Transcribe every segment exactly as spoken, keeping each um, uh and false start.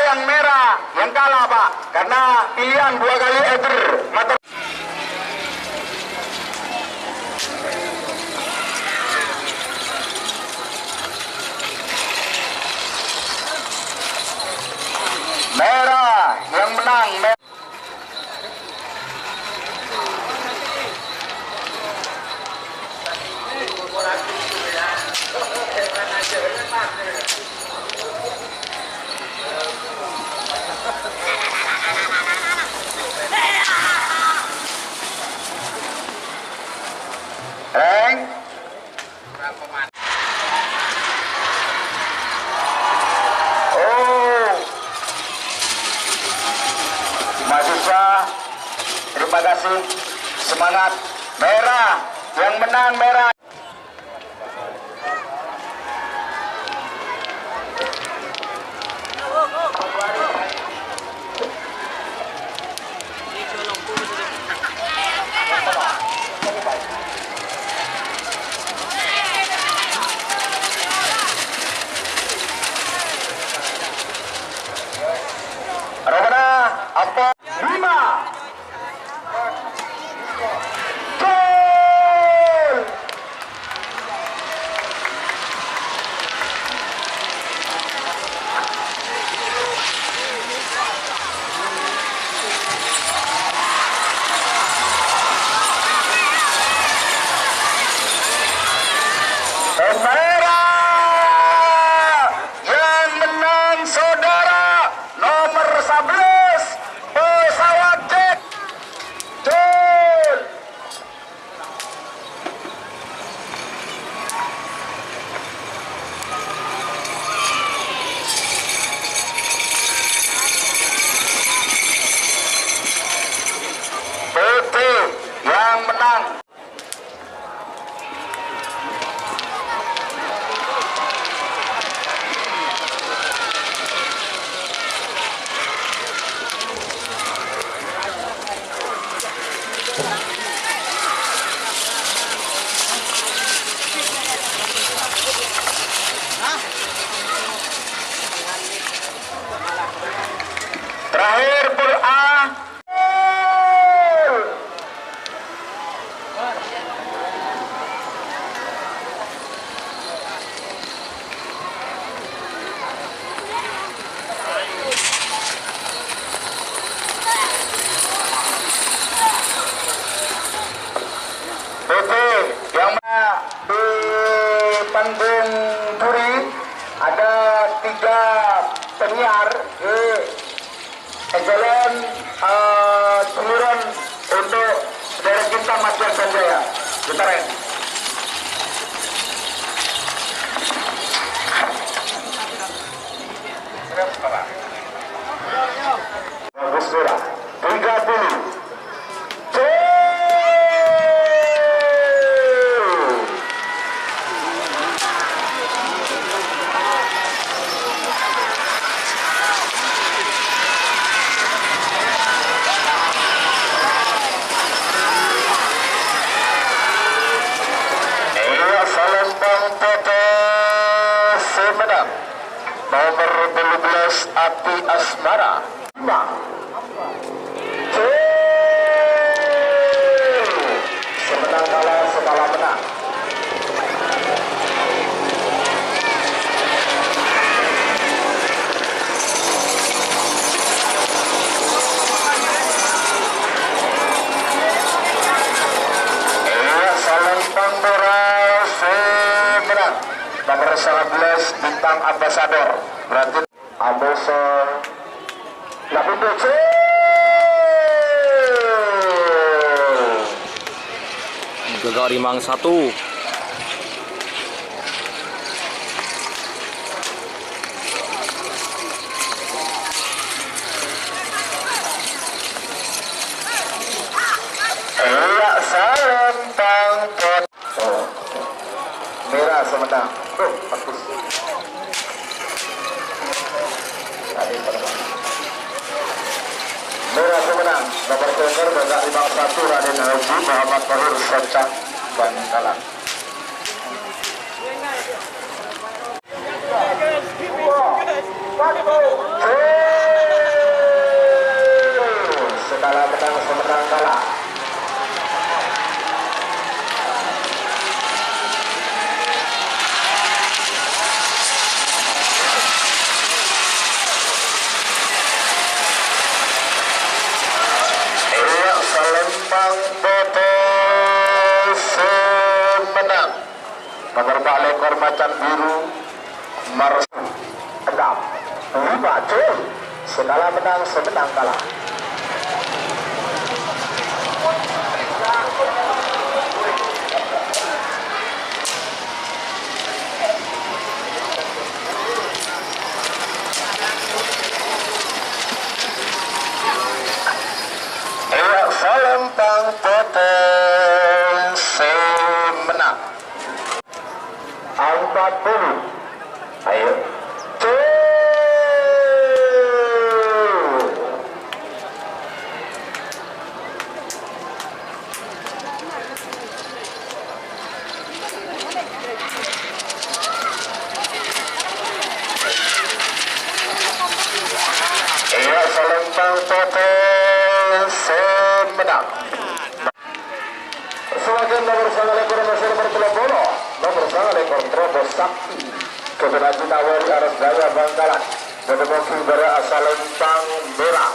Yang merah yang kalah, Pak, karena pilihan dua kali eder. Mater- Merah yang menang. Reng. Oh. Mahasiswa, terima kasih. Semangat. Merah. Yang menang merah. Romana, apa? Lima. Gol! Merah yang menang, saudara, nomor sebelas, pesawat jet. Gol! P T yang menang. Terakhir, Pur A. Oke, yang mana di panggung juri ada tiga penyiar, eh, Ejalan, eh, giliran untuk Saudara Cinta Mas Jansanjaya. Putar, ya. Bagus, Lurah. Tiga puluh. Ella Salempang Putih Sumedang, nomor dua belas Ati Asmara. Lima. Sè mennang kalah, sè kalah mennang. Ella Salempang Putih sè mennang. Nomor sembilan belas, Bintang Ambasador. Berarti Amosor. Lapin becek. Gagal rimang satu. Ella Salempang Putih. Oh. Mèra sè mennang. Tuh, bagus. Tadi pernah. Mèra sè mennang. Nomor senter, Bapak lima satu, Raden Haji Muhammad Tahir Socang Bangkalan. Sakala mennang sè mennang kala. Iyâ, Salempang Potè sè mennang. Nomer empa' lèkor Macan Biru, Mars, enam, lima, Jul. Sè kala mennang, sè mennang kala. Iyâ, Salempang Potè sè mennang. Empat puluh. Ayo. Tuh. Iyâ, Salempang Potè sè mennang. Sawaghân nomer sanga lèkor, nomer tello polo, nomer sanga lèkor, Trobos Sakti. Kebenaji Tawari Arosbaya Bangkalan. Bâdâ mongking bârâ' Salempang Mèra.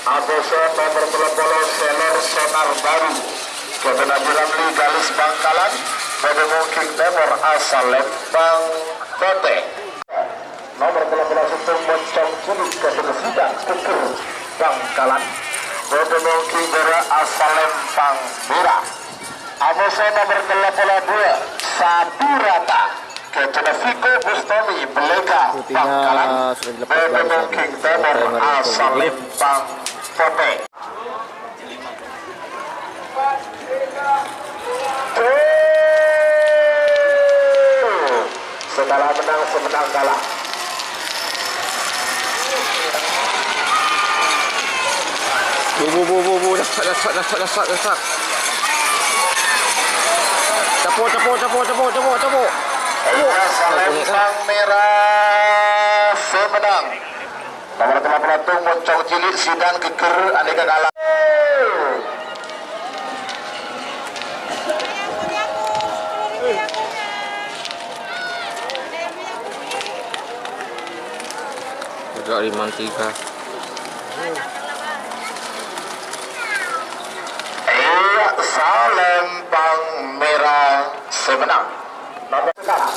Abosè nomer tello polo, Selor Sonar Baru. Kebenaji Ramli Galis Bangkalan. Bâdâ mongking nomer Salempang Potè. Nomer tello polo sèttong Moncong Cilik, Kebenaji Sidang Geger Bangkalan. Bâdâ mongking bârâ' Salempang Mèra. Abosè nomer tello polo dua, Saburata. Kètona Viko Bustomi, Belega Bangkalan. Bâdâ mongking nomer Salempang Potè. Tuh. Sè kala mennang, sè mennang kala. Bu, bu, bu, bu, bu, dapat, dapat, dapat, dapat, dapat. Capo, capo, capo, capo, capo, capo. Ayo, Salempang Mèra sè mennang. Nomer tello polo sèttong Moncong Cilik, Sidang Geger, anèka kala. Tegak lima tiga. Iyâ, Salempang Mèra sè mennang. Nomer kala.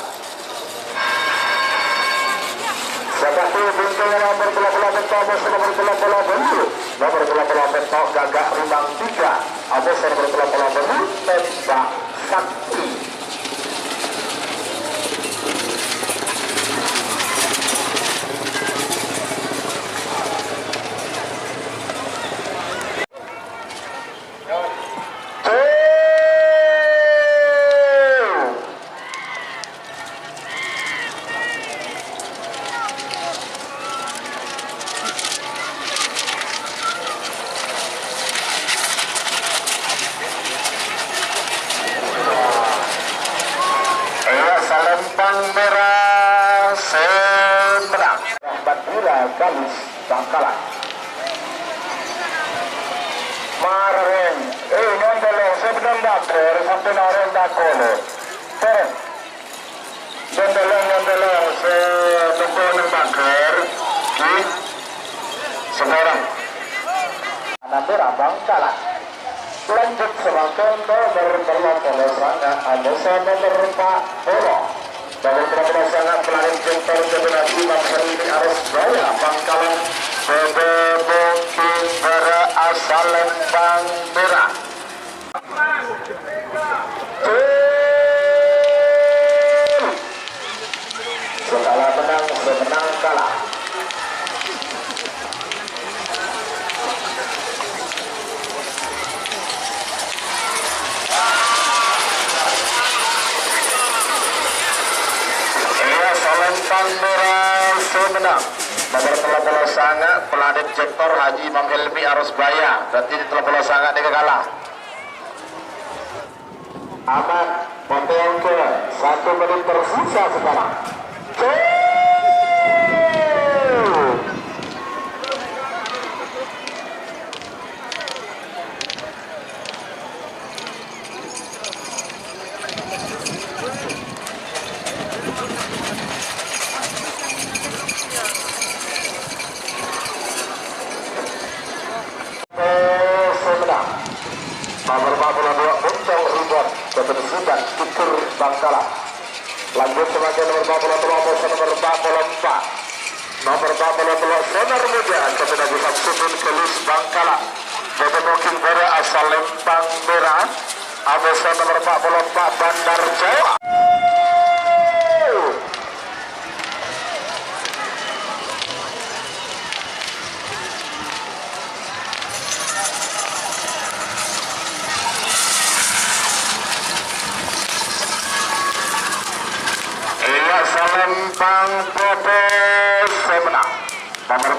Sabâgâi bintang nomer tello polo sèttong, abosè nomer tello polo bâllu'. Nomer tello polo sèttong, Gagak Rimang Tiga. Abosè nomer tello polo bâllu', Tembak Sakti. Tuh. Iyâ, Salempang Mèra sè mennang. Rahmat Dira Galis Bangkalan. Mara, Rèng. Eh, nyontolong, sè benneng bâgâr, sampèyan orèng takolo. Tereng. Nyontolong, nyontolong, sè nunggu neng bâgâr. Ki. Sembarang. Ana Mèra Bangkalan. Lanjut samangkèn nomer tello polo sanga', abosè nomer empa' polo. Nomer tello polo sanga', Planet Center, Kebun Haji Imam Helmi Arosbaya Bangkalan. Bâdâ mongking bârâ' Salempang Mèra. Gol! Sè kala mennang, sè mennang kala. Iyâ, Salempang Mèra sè mennang. Nomer tello polo sanga', Planet Center Haji Imam Helmi Arosbaya. Berarti tello polo sanga' nèka kala. Aman, Pontianak, satu menit tersisa sekarang. Gol! Sidang Tutur Bangkalan. Lanjut samangkèn nomer empat puluh tello', bos nomer empat puluh empat. Nomer empat puluh tello', Sonar Muda, Kapitan Yusuf Sudin Gelis Bangkalan. Bâdâ Moking Bara asal Lempang Merah. Abos nomer empat puluh empat, Bandar Jawa. Iyâ, Salempang Putih sè mennang. Nomer